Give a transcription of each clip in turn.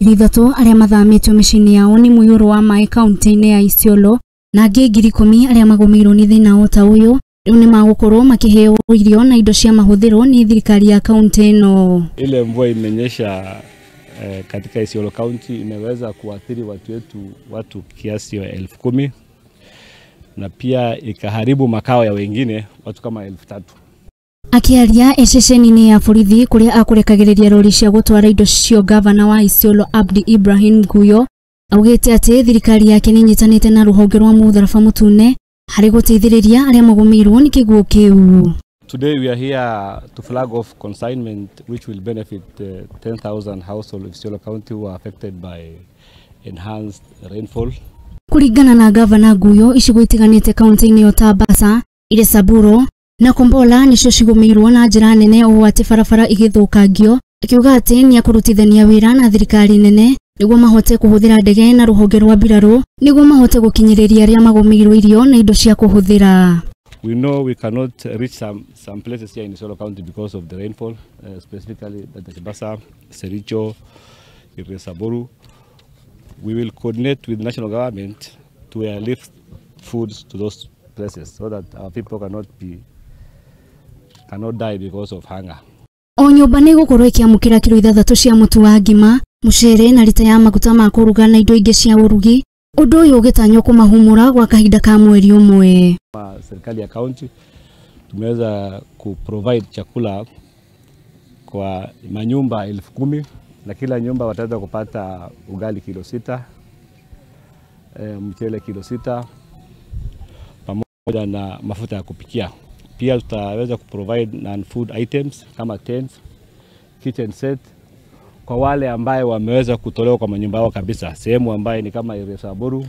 3,000 arĩa mathamĩtio mĩciĩ-inĩ yao nĩ mũiyũro wa maĩ kaunti-inĩ ya Isiolo na angĩ 10,000 arĩa magũmĩirwo nĩ thĩna o ta ũyũ rĩu nĩ magũkorwo makĩheo irio na indo cia mahũthĩro nĩ thirikari ya kaunti ĩno. Ile mvua imenyesha katika Isiolo County imeweza kuathiri watu wetu watu kiasi ya 10,000 na pia ikaharibu makao ya wengine watu kama 3,000. Akiaria ececeni-inĩ ya borithi kũrĩa akũrekagĩrĩria rori cia gũtwara indo cio, gavana wa Isiolo Abdi Ibrahim Guyo augĩte atĩ thirikari yake nĩ ĩnyitanĩte na rũhonge rwa mũtharaba mũtune harĩ gũteithĩrĩria arĩa magũmĩirwo nĩ kĩguũ kĩu. Today we are here to flag off consignment which will benefit 10,000 households of Isiolo County who are affected by enhanced rainfall. Kũringana na gavana Guyo, icigo itiganĩte kaunti-inĩ ya Tabasa, Iresaburo na Kombola nicio cigũmĩirwo na njĩra nene ũũ atĩ barabara igĩthũkangio, akiuga atĩ nĩ akũrutithania wĩra na thirikari nene nĩguo mahote kũhũthĩra ndege na rũhonge rwa mbirarũ nĩguo mahote gũkinyĩrĩria arĩa magũmĩirwo irio na indo cia kũhũthĩra. We know we cannot reach some places here in Isiolo County because of the rainfall, specifically Basa, Sericho, Iresaburu. We will coordinate with the national government to airlift foods to those places so that our people cannot die because of hunger. O nyũmba nĩ ĩgũkorwo ĩkĩamũkĩra kiro 6 cia mũtu wa ngima, mũcere na rita ya maguta ma kũruga na indo ingĩ cia ũrugi. Ũndũ ũyũ ũgĩtanywo kũmahumũra gwa kahinda ka mweri ũmwe. Serikali ya county tumeweza kuprovide chakula kwa manyumba 10,000 na kila nyumba wataweza kupata ugali kilo 6, mchele kilo 6 pamoja na mafuta ya kupikia. Pia tutaweza kuprovide non-food items kama tents, kitchen set kwa wale ambaye wameweza kutolewa kwa manyumba yao kabisa, sehemu ambaye ni kama Iresaburu,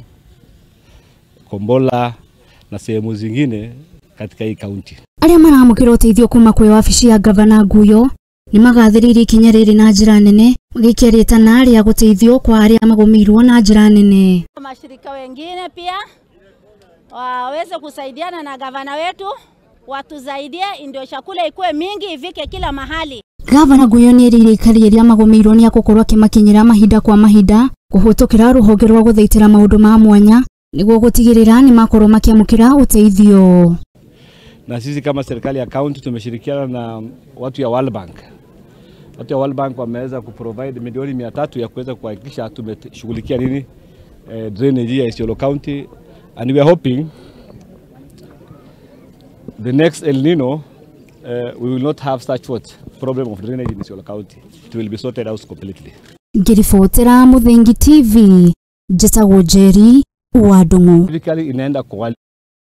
Kombola na sehemu zingine katika hii county. Arĩa maramũkĩra ũteithio kuma kwĩ wabici ya gavana Guyo nĩ magathĩrĩirie ikinya rĩrĩ na njĩra nene, magĩikia rĩtana rĩa gũteithio kwa arĩa magũmĩirwo na njĩra nene. Mashirika wengine pia waweze kusaidiana na gavana wetu, watusaidie ndio chakula ikuwe mingi ifike kila mahali. Gavana Guyo nĩ erĩire aikari arĩa magũmĩirwo nĩ agũkorwo akĩmakinyĩra mahinda kwa mahinda kũhĩtũkĩra rũhonge rwa gũthaitĩra maũndũ ma mwanya nĩguo gũtigĩrĩra nĩ makorwo makĩamũkĩra ũteithio. Na sisi kama serikali ya county tumeshirikiana na watu ya World Bank. Watu ya World Bank wameweza kuprovide milioni 300 ya kuweza kuhakikisha tumeshughulikia nini drainage ya Isiolo County, and we are hoping the next El Nino we will not have such what problem of drainage in Isiolo County. It will be sorted out completely. Ngiribotera Muthengi TV, njĩtagwo Njeri wa Ndung'u. Basically inaenda kwa